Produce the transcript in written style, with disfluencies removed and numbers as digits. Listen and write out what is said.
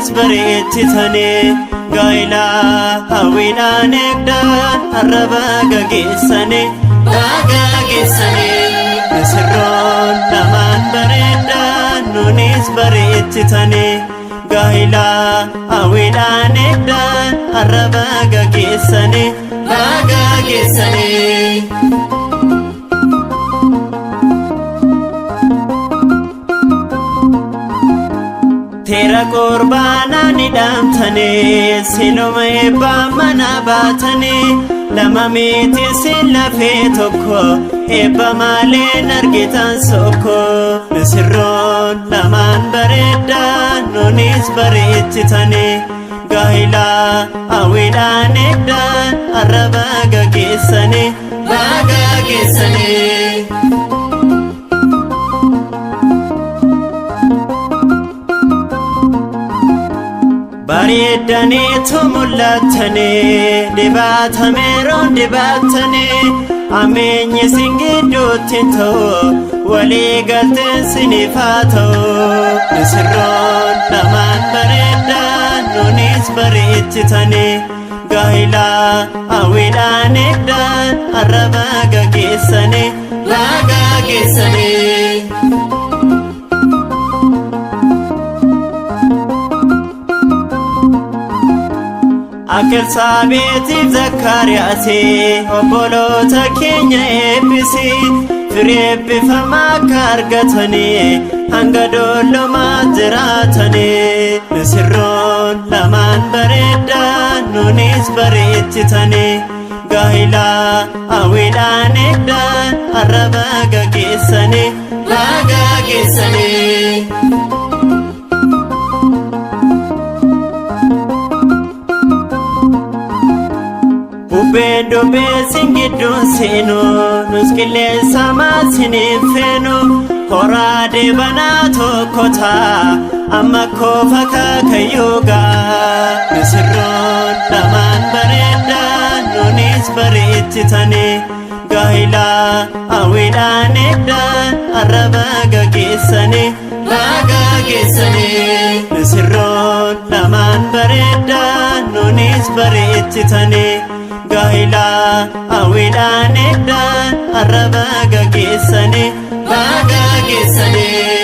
Nuunis bareechitanii gaa'ilaa hawwiidhaan eegdan har'a baga geessanii baga geessanii. Misirroon lamaan bareedan nuunis bareechitanii gaa'ilaa hawwiidhaan eegdan har'a baga geessanii baga geessanii. Teera qurbaanaa ni dhaamtanii sinuma eebbaa mana baatanii lama miti sin lafee tokko eebba maleen argitan sokko. Misirroon lamaan bareedan nuunis bareechitanii gaa'ilaa hawwiidhaan eegdan har'a baga geessanii baga geessanii. Bareeddaniitu mul'attanii dibatameeroon dibattanii ameenyi sin gidduutti hin ta'u walii galteen siniif haa ta'u. Misirroon lamaan bareedan nuunis bareechitanii gaa'ilaa hawwiidhaan eegdan har'a baga geessanii baga geessanii. Akka Elsaabeetiif Zakkaariyaasi obboloota keenya eebbisi firii eebbifamaa akka argatanii hanga dolloomaa jiraatanii. Misirroon lamaan bareedan nuunis bareechitanii gaa'ilaa hawwiidhaan eegdan har'a baga geessanii baga geessanii. Bubbeen dubbee sin gidduun seenu nus qilleensa maasiniin feenu horaa deebanaa tokko ta'a amma koofa kaakayyuu ga'a. Misirroon lamaan bareedan nuunis bareechitanii gaa'ilaa hawwiidhaan eegdan har'a baga geessanii baga geessanii. Misirroon lamaan bareedan nuunis bareechitanii gaa'ilaa hawwiidhaan eegdan har'a baga geessanii baga geessanii.